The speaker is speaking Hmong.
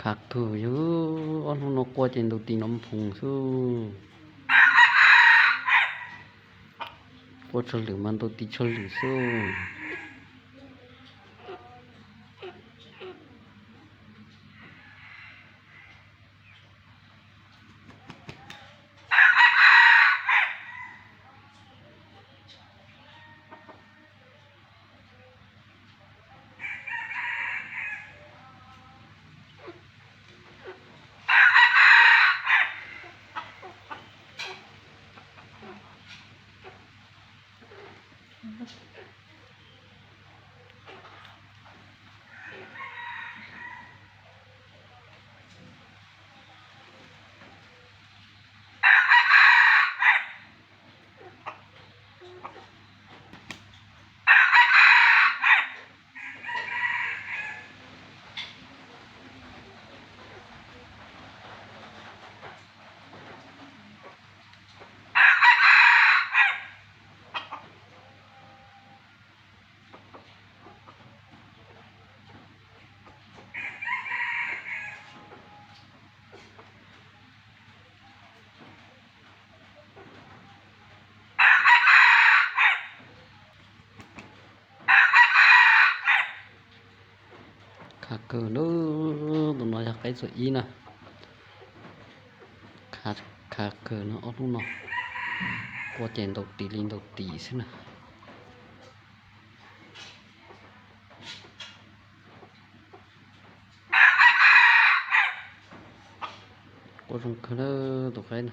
Khav kawg yog ob hnub no quaj ces ntaus tis nrov phoov xwb. Quaj tshaj lwm mas ntaus tis tshaj lwm xwb. Khav kawg na, tus no yog qaib txuas ib na. Khav kawg no ob hnub no, quaj ces ntaus tis li ntaus tis xwb na. Quaj zoo kawg na tus qaib no.